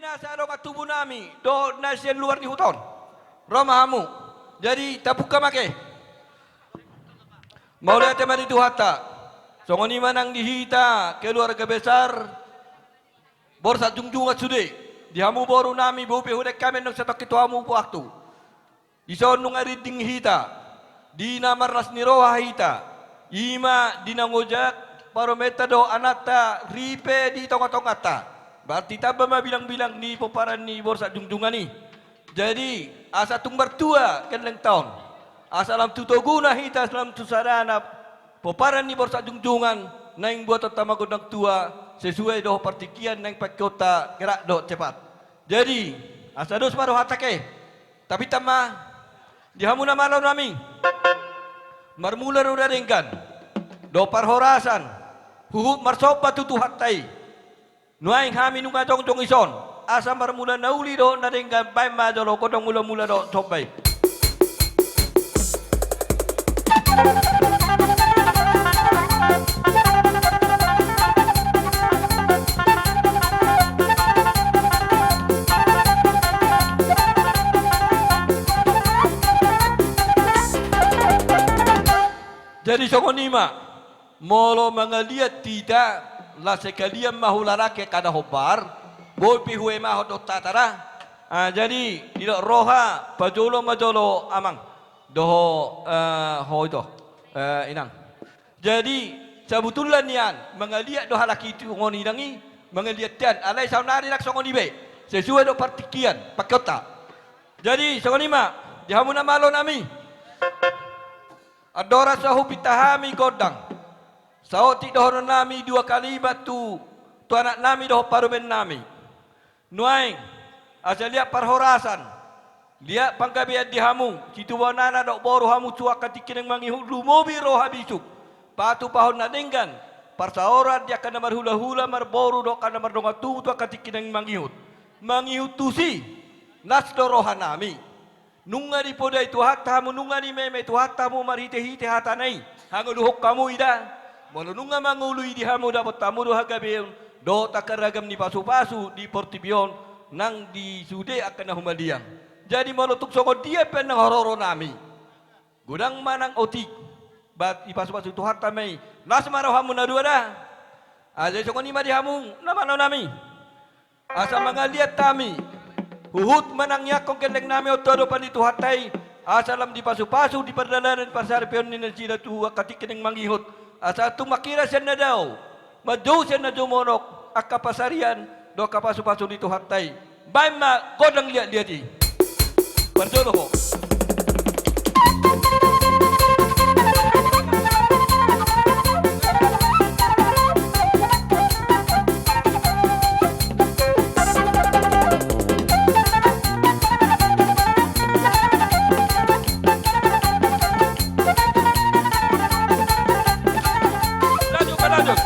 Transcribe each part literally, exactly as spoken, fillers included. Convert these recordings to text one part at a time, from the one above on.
Asa dongan tubu nami dohot na sian luar ni huta on, ro ma hamu. Jadi tapungka ma ate. Mauliate ma di Tuhanta. Songon i ma nang di hita keluarga besar Borsak Jungjungan sude. Di hamu boru nami, boi pe hudaeng hami annon satongkin tu hamu waktu. Dison nunga rinding hita, di na marlas ni roha hita, i ma di na ngojak parumaenta dohot anakta ripe di tongatonganta. Berarti tamba ma bilangbilang ni pomparan ni Borsak Jungjungan i. Jadi asa tung martua gellengta on, asa lam tu toguna hita, lam tu sadana pomparan ni Borsak Jungjungan, naeng buatonta ma gondang tua sesuai dohot partingkian naeng pangkeonta gerak dohot cepat. Jadi asa dos ma rohanta ate. Tapinta ma di hamu na malo nami. Marmula do na denggan dohot parhorasan, huhut marsomba tu Tuhanta i. Nuaeng hami nunga jongjong dison, asa marmula na uli dohot na denggan, baen ma jolo gondang mulamula dohot somba i. Jadi songon i ma, molo mangaliat hita, las sekalian ma hulalangke kada hombar, boi pe huemahon dohot hata da. Ah, jadi didok roha, pajolo ma jolo amang dohot, eh, ho ito, eh, inang. Jadi sabutulna nian mangaliat do halak i tu songon i, inang i, mangaliat nian, alai saonari ndang songon i be, sesuai dohot partingkian pangkeonta. Jadi songon i ma di hamu na malo nami. Andorang so hupinta hami gondang, saotik dohonon nami dua kalimat tu, tu anak nami dohot parumaen nami. Nuaeng, asa liat parhorasan, liat panggabean di hamu, situbuan anak dohot boru hamu tu angka tingki naeng mangihut, lumobi roha bisuk, patupahon na denggan, parsaoran di angka na marhulahula, marboru dohot angka na mardongan tubu tu angka tingki naeng mangihut. Mangihut tusi, las do roha nami. Nunga dipodai Tuhanta hamu, nunga dimaimai Tuhanta hamu marhitehite hatana i, hangoluhon hamu i da. Molo nunga mangolu i di hamu, dapot hamu do hagabeon dohot angka ragam ni pasupasu di portibi on nang di sude angka na humaliang. Jadi molo tung songon dia pe nang haroro nami, godang ma nang otik, ba dipasupasu Tuhanta ma i. Las ma rohamu na dua da. Ah, jadi songon i ma di hamu na malo nami. Asa mangaliat hami, huhut ma nang iangkon gelleng nami on tu adopan ni Tuhanta i, asa lam dipasupasu di pardalanan parsaripeon ni nasida tu angka tingki naeng mangihut, asa tung manghira sian na dao, manjou sian na jumonok, angka pansarian dohot angka pasupasu ni Tuhanta i. Baen ma gondang liatliat i. Parjolo ho. Lanjut, lanjut.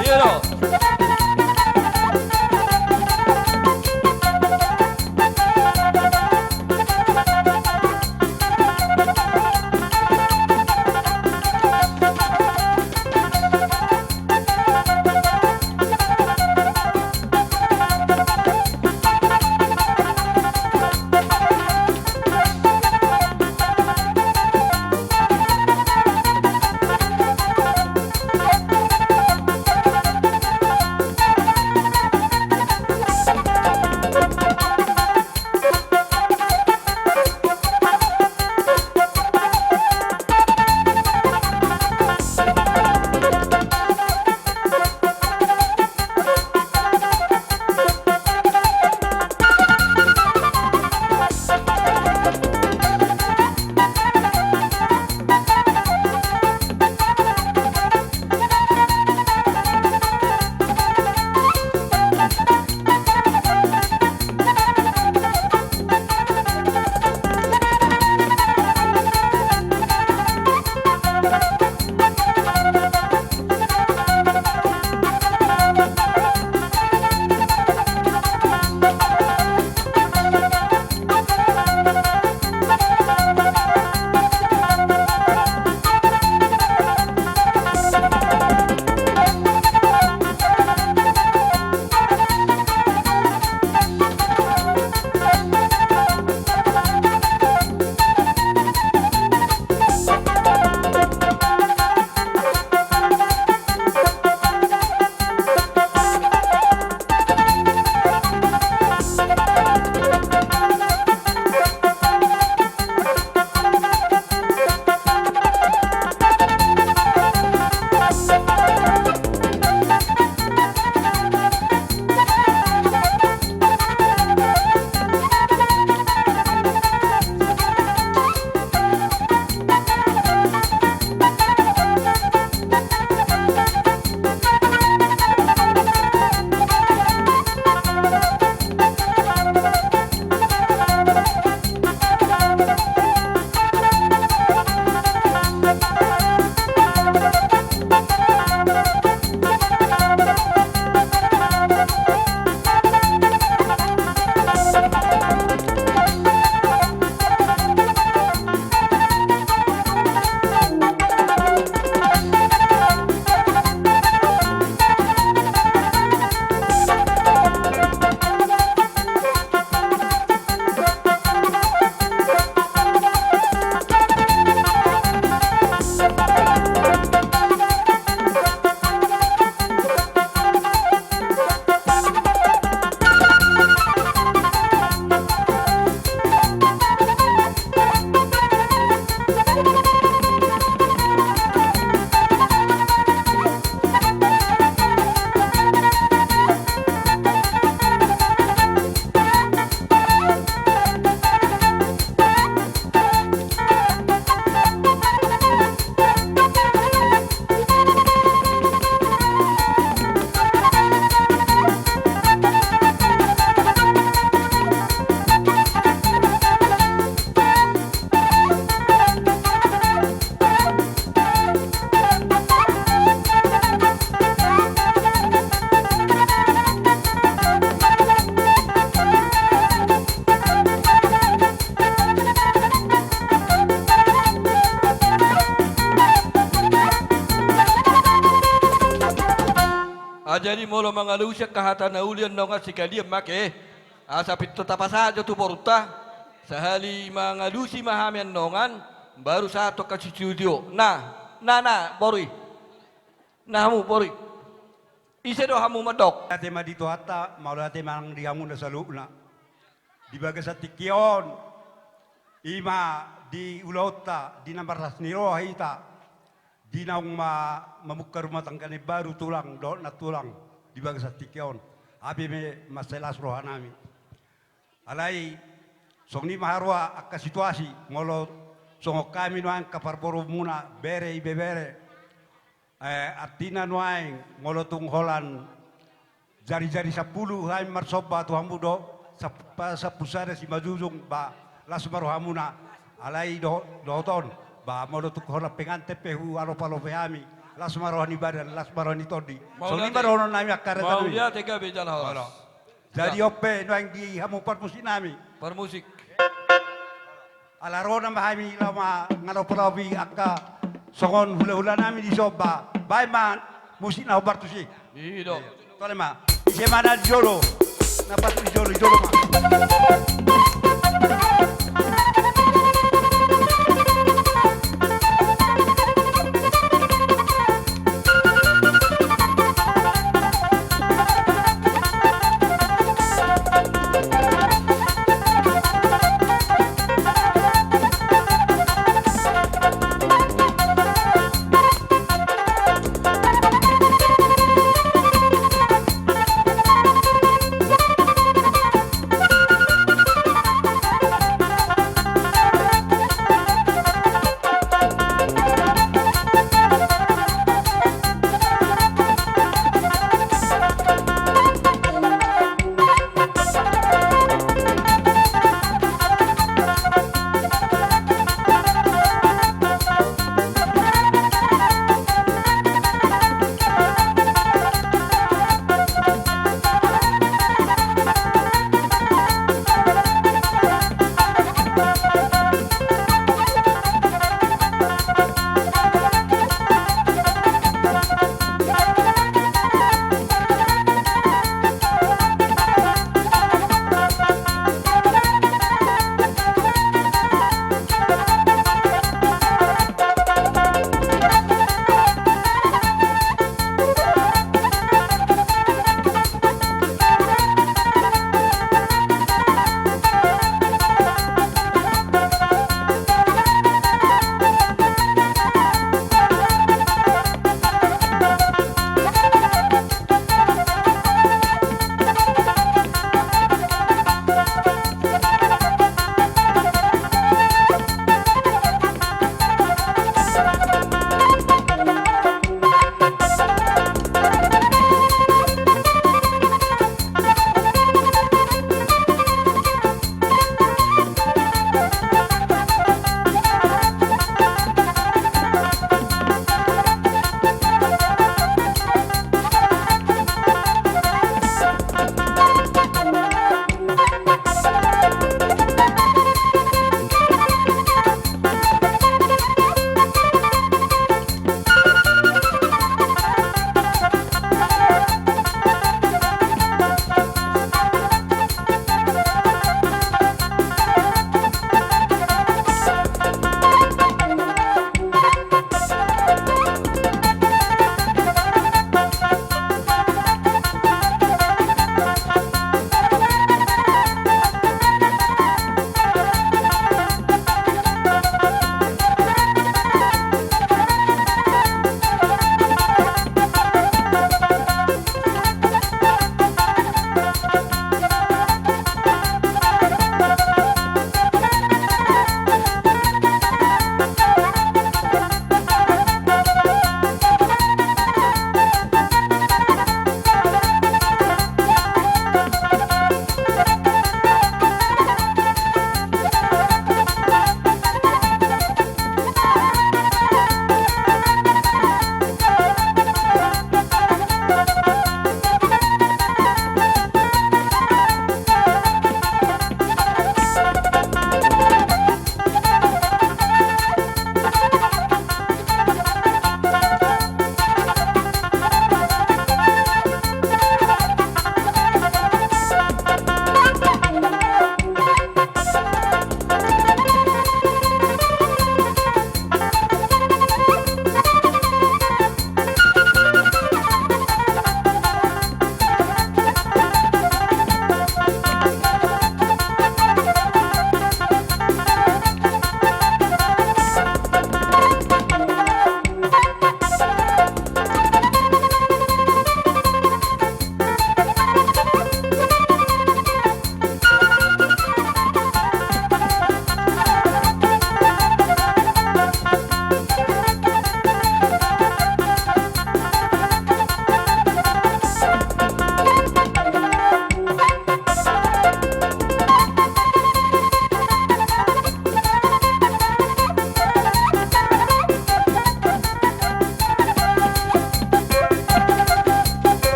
Iya do. Ah, jadi molo mangalusi angka hata na uli annon, sekalian ma ke. Asa pintor tapasahat jo tu borunta. Sahali mangalusi ma hami annon, baru sahat tu angka studio. Na, na, na, boru i. Na hamu, boru i. Ise do hamu mandok? Ate ma di Tuhanta, mauliate ma nang di hamuna saluhutna. Di bagasan tingki on, i ma di ulaonta, di na marlas ni roha hita, di naung ma-, mamungka rumah tangga na imbaru tulang dohot nantulang di bagasan tingki on. Gabe ma mansai las rohanami. Alai, songon i ma haroa angka situasi, molo songon hami nuaeng angka parborumuna, bere, ibebere. Eh, artina nuaeng, molo tung holan jari-jari sampulu hami marsomba tu hamu do, sap-, pa-, sampulu sada simanjujung, ba, las ma rohamuna, alai do-, dohot on, ba, molo tung holan penganten pe hualop-alopi hami, las ma roha ni badan, las ma roha ni tondi. Songon i ma dohononnami angka hata nami. Mauliate gabe jala horas. Olo. Jadi on pe nuaeng di hamu parmusiknami. Parmusik. Ala ro nama hami laho mangalop-alopi angka songon hula-hulanami di somba. Baen ma musik na hombar tusi. I do. Tole ma. Ise ma na di jolo? Na patut di jolo, di jolo ma.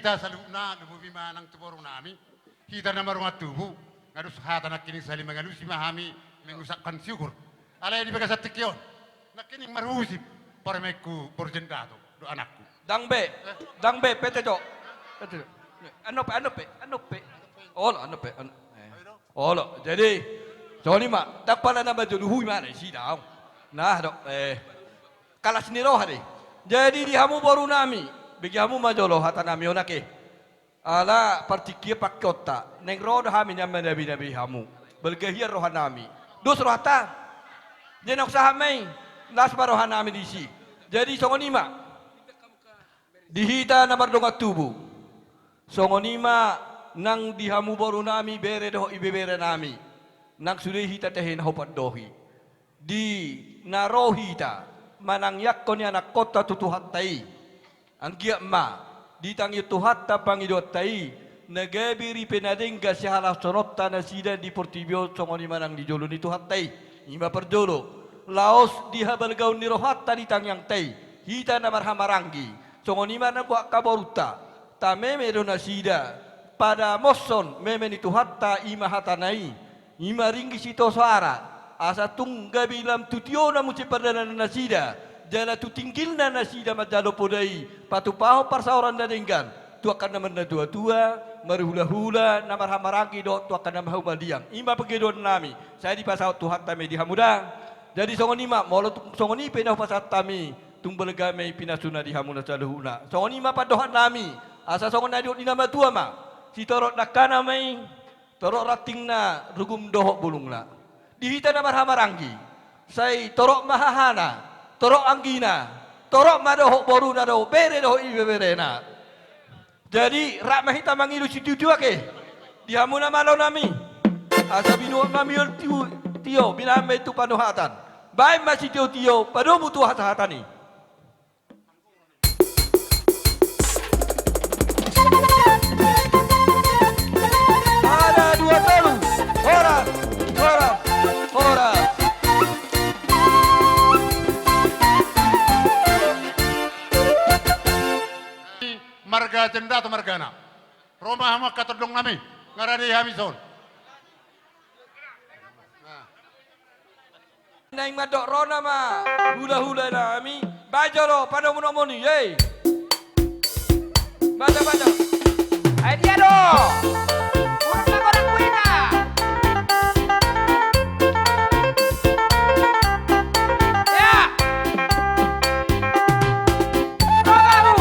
Hita saluhutna, lumobi ma nang tu boru nami. Hita na mardongan tubu, nga dos hata nangkining, saling mangalusi ma hami, mangucapkan syukur. Alai di bagasan tingki on, nangkining marhusip parumaenku boru Jendato do anakku. Ndang be, ndang be, pete jo. Pete jo. Annon pe, annon pe, annon pe. Olo, annon pe, an-, eh. Olo, jadi, songon i ma, ndang pala na manjolo hu i ma na isi daong. Nah, do, eh. Kalas ni roha do i. Jadi di hamu boru nami, bege hamu ma jolo hata nami on ake. Ala partingkian pangkeonta, naeng ro do hami nian manabinabi hamu. Balga hian roha nami. Dos rohanta. Jadi naung sahat ma i, las ma roha nami disi. Jadi songon i ma. Di hita na mardongan tubu. Songon i ma nang di hamu boru nami, bere dohot ibebere nami. Nang sude hita tehe na hupandohi. Di na ro hita manangiangkon ni anakkonta tu Tuhanta i. Anggiat ma ditangihon Tuhanta pangidoanta i, na gabe ripe na denggan sihalashononta nasida di portibi on, songon i ma nang di jolo ni Tuhanta i. I ma parjolo, laos di habalgaon ni rohanta di tangiangta i, hita na marhahamaranggi, songon i ma nang angka borunta, tameme do nasida padaoshon meme ni Tuhanta, i ma hatana i. I ma ringgit sitio soara, asa tung gabe lam tu tiona muse pardalanan nasida, jala tu tinggilna nasida manjalo poda i, patupahon parsaoran na denggan, tu angka na marnatuatua, marhulahula, na marhahamaranggi dohot tu angka na marhumaliang. I ma pangidoan nami, sai dipasaut Tuhanta ma i di hamu da. Jadi songon i ma, molo tung songon i pe na hupasahat hami, tung balga ma i pinasuna di hamu na saluhutna. Songon i ma pandohan nami, asa songon na nidok ni na matua ma, sitorop dangkana ma i, torop rantingna, rugum dohot bulungna. Di hita na marhahamaranggi, sai torop ma hahana, torop anggina, torop ma dohot boruna dohot bere dohot ibeberena. Jadi rap ma hita mangido sitiotio ake di hamu na malo nami. Asa binuat ma miol tio, tio, binahen ma i tu panuhatan. Baen ma sitiotio padomu tu hasahatan i. Sada, dua, tolu. Horas, horas, horas. Marga Jendato margana. Ro ma hamu angka tondong nami, nga rade hami son. Naeng mandok ro nama hulahula nami, baen jolo panomunomuni, ye. Baca, baca. Ai dia do. Urung na godang kuina. Ya. Ro hamu.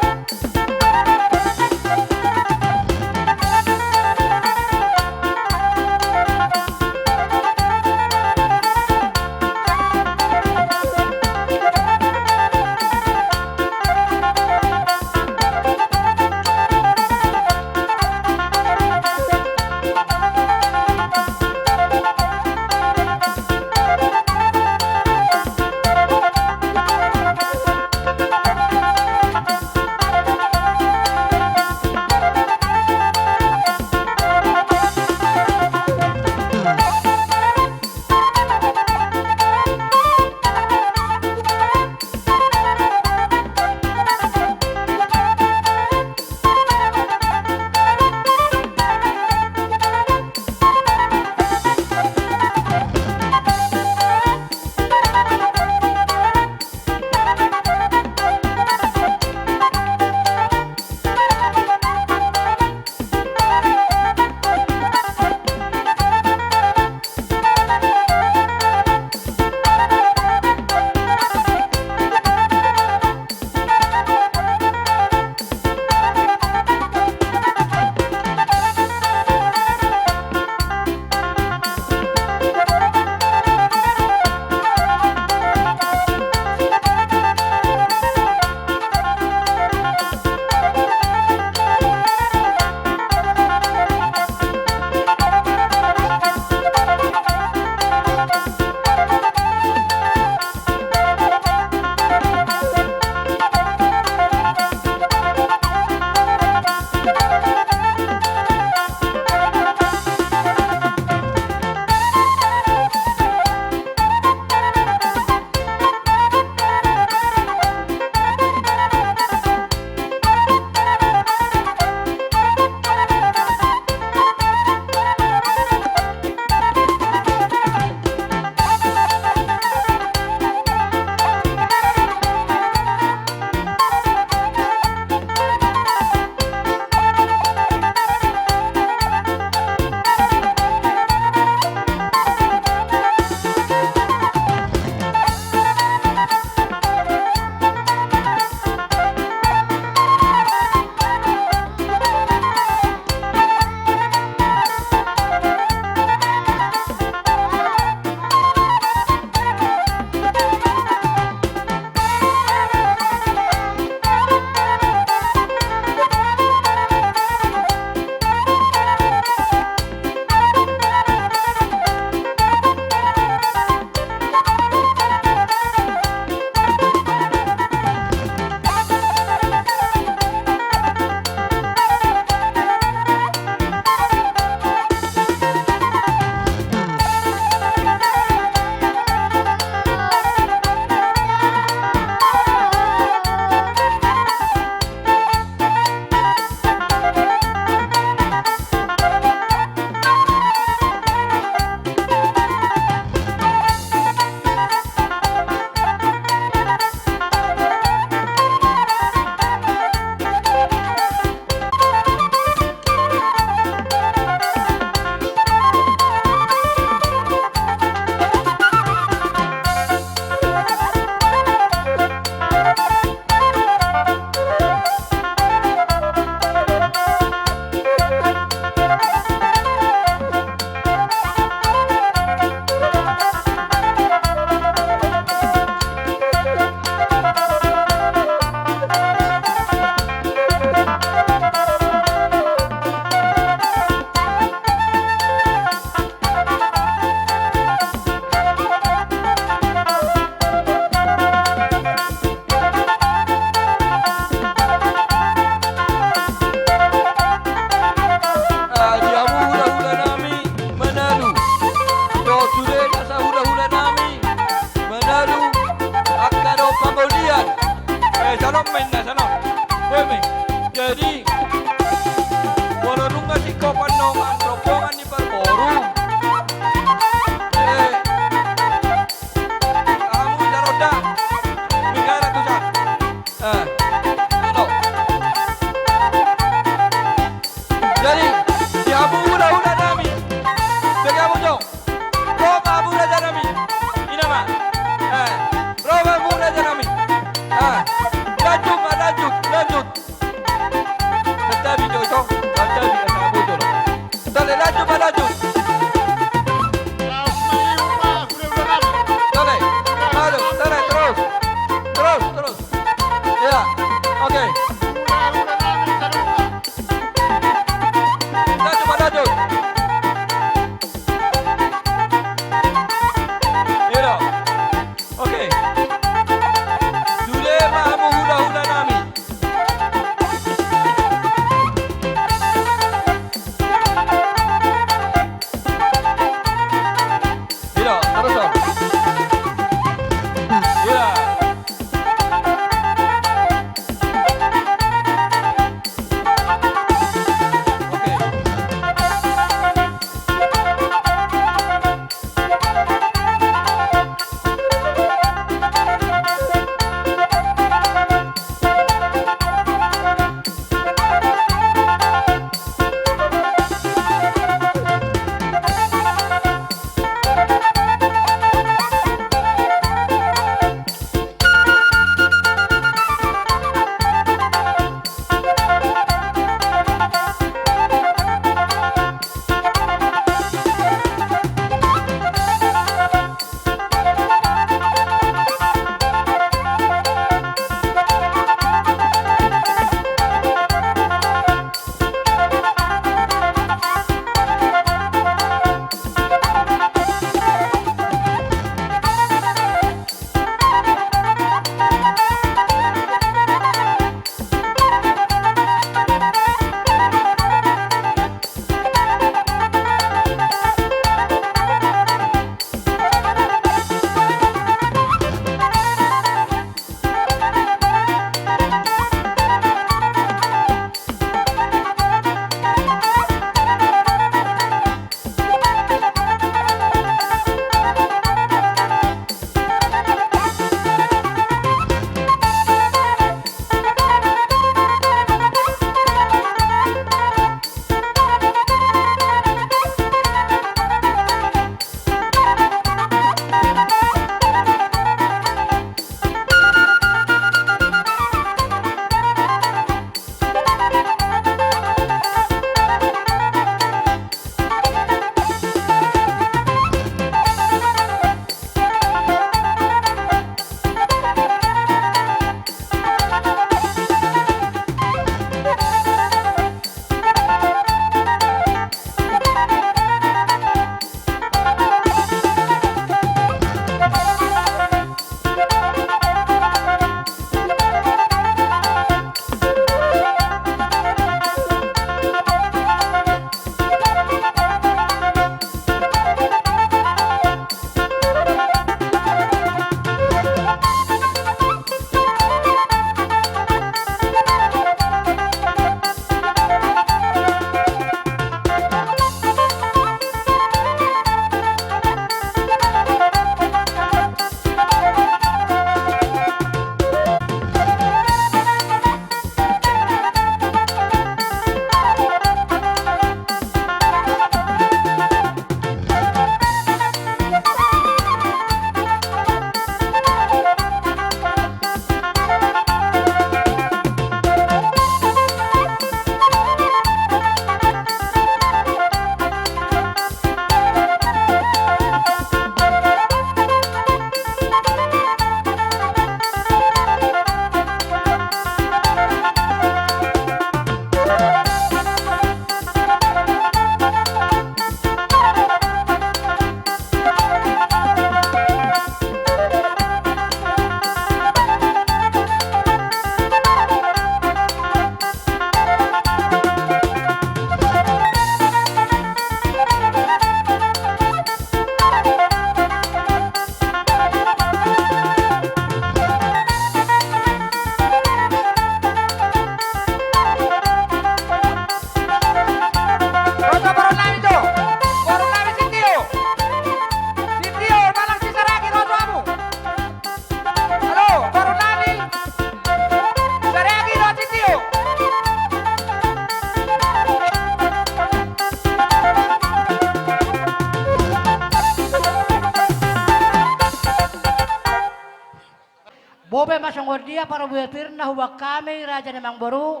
Bope ma songon dia parbue pir na huboan hami raja ni amangboru,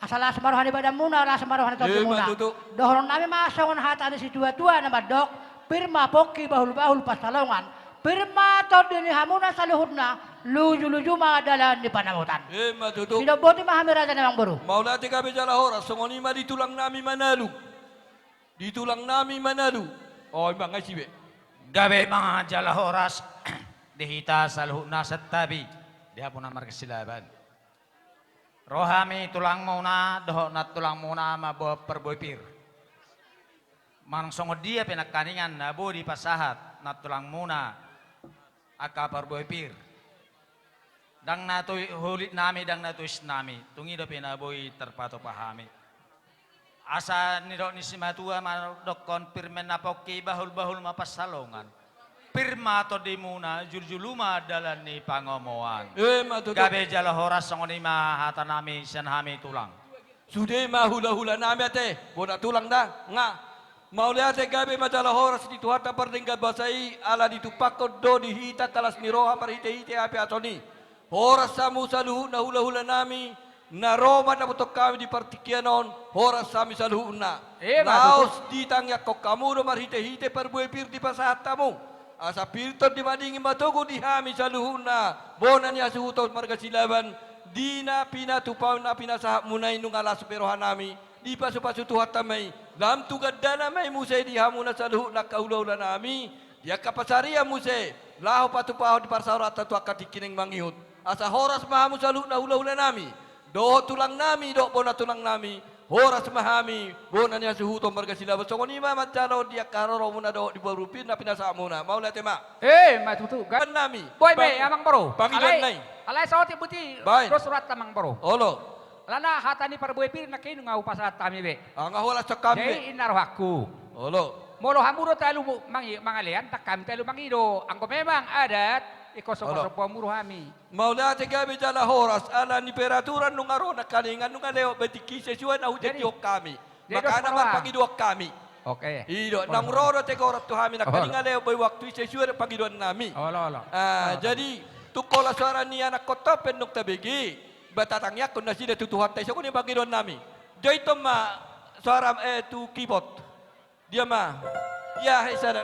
asa las ma roha ni badanmuna, las ma roha ni tondimuna. Ima tutu. Dohonon nami ma songon hata ni situatua na mandok, pir ma pongki bahulbahul pansalongan, pir ma tondi ni hamuna saluhutna, lujuluju ma dalan ni panamotan. Ima tutu. Sidok boti ma hami raja ni amangboru. Mauliate gabe jala horas, songon i ma di tulang nami Manalu. Di tulang nami Manalu. O, ima nga isi be. Gabe ma jala horas di hita saluhutna santabi di hamuna marga Silaban. Ro hami tulangmuna dohot nantulangmuna mamboan parbue pir. Manang songon dia pe nangkaningan na boi dipasahat nantulangmuna angka parbue pir. Ndang na tu hulit nami, ndang na tu is nami, tung i dope na boi tarpatupa hami. Asa nidok ni simatua mandokkon pir ma na pongki, bahulbahul ma pansalongan. Pir ma tondimuna, juljulu ma dalan ni pangomoan. Ima tutu. Gabe jala horas, songon i ma hata nami sian hami tulang. Sude ma hulahula nami ate, bona tulang da, nga. Mauliate gabe ma jala horas di Tuhanta pardenggan basa i, ala ditumpakkon do di hita angka las ni roha marhitehite hapeason i. Horas hamu saluhutna hulahula nami, na ro mandapothon hami di partingkian on, horas hami saluhutna. Ima tutu. Laos ditangiangkon hamu do marhitehite parbue pir dipasahat hamu. Asa pir tondi madingin ma togu di hami saluhutna, bona ni hasuhuton marga Silaban, di na pinatupa na pinasahatmuna i nunga las be roha nami, dipasupasu Tuhanta ma i, lam tu gandana ma i muse di hamuna saluhutna angka hulahula nami, di angka pansarian muse, laho patupahon di parsaoranta tu angka tingki naeng mangihut. Asa horas ma hamu saluhutna hulahula nami, dohot tulang nami, dohot bona tulang nami, horas ma hami, bona ni hasuhuton marga Silaban, songon i ma manjalo di angka haroromuna dohot di parbue pir na pinasahatmuna, mauliate ma. Ima tutu, ga- Nami. Boi be, amangboru. Pangidoan nai. Alai, alai saotik boti. Baen. Dos rohanta amangboru. Olo. Alana hata ni parbue pir nangkin nunga hupasahat hami be. Ah, nga hupasahat hami be. Jadi inna rohangku. Olo. Molo hamu do talu mangi-, mangalean, ndang hami talu mangido. Anggo memang adat, ingkon somba-somba hamu rohami. Mauliate gabe jala horas, ala ni peraturan nunga ro nangkaningan nunga lewat be tingki sesuai na hujajihon hami. Makana marpangidoan hami. Oke. I do, naung ro do tegoran tu hami nangkaningan lewat be waktu i sesuai do pangidoan nami. Olo, olo. Ah, jadi, tung holan soara ni anakhonta pe naung tabege, ba tatangiangkon nasida tu Tuhanta i, songon i pangidoan nami. Jointon ma soara, eh, tu keyboard. Dia ma. Dia, hei, sada.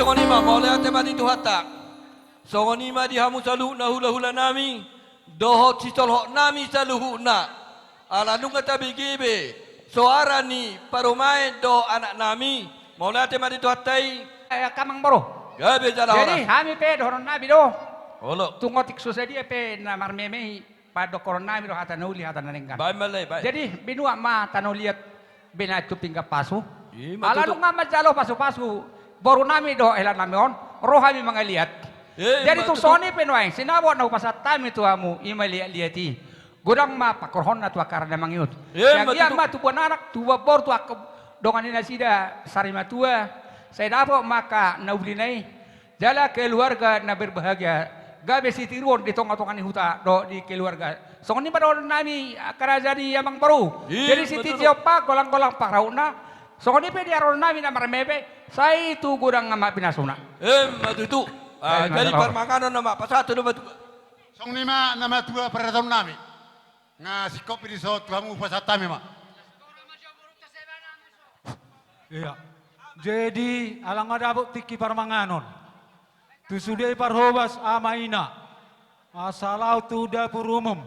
Songon i ma, mauliate ma di Tuhanta. Songon i ma di hamu saluhutna hulahulanami, dohot sisolhotnami saluhutna. Ala nunga tabege be, soara ni parumaen dohot anaknami, mauliate ma di Tuhanta i. Eh, amang boru. Gabe jala horas. Jadi, hami pe dohononnami do. Olo. Tung otik so sadia pe na marmeme i, padokhononnami do hata na uli, hata na denggan. Baen ma lae, baen. Jadi, binuat ma tano liat, binaen tu pinggan pasu. Ima tutu. Ala nunga manjalo pasupasu borunami dohot helanami on, ro hami mangaliat. Ima tutu. Jadi tung songon i pe nuaeng, sinabot na hupasahat hami tu hamu, i ma liatliat i. Godang ma pangkorhonna tu angka ari na mangihut. Ima tutu. Sai anggiat ma tubuan anak, tubuan boru, tu angka dongan ni nasida sarimatua, sai dapot ma angka na ulina i. Jala keluarga na berbahagia, gabe sitiruon di tongatonga ni huta dohot di keluarga. Songon i ma dohononnami angka raja ni amang boru. Ima tutu. Jadi sititi ompa, golanggolang pangarahutna. Songon i pe di arahononnami na marmeme, sai tu godang ma pinasuna. Ima tutu. Ah, ima tutu. Jadi parmanganon nama pasahat tu nama tutu. Songon i ma nama tutu parhataonnami. Nga singkop pe dison tu hamu pasahat hami ma. Iya. Jadi, ala nga dapot tingki parmanganon, tu sude parhobas ama ina, asa laho tu dapur umum.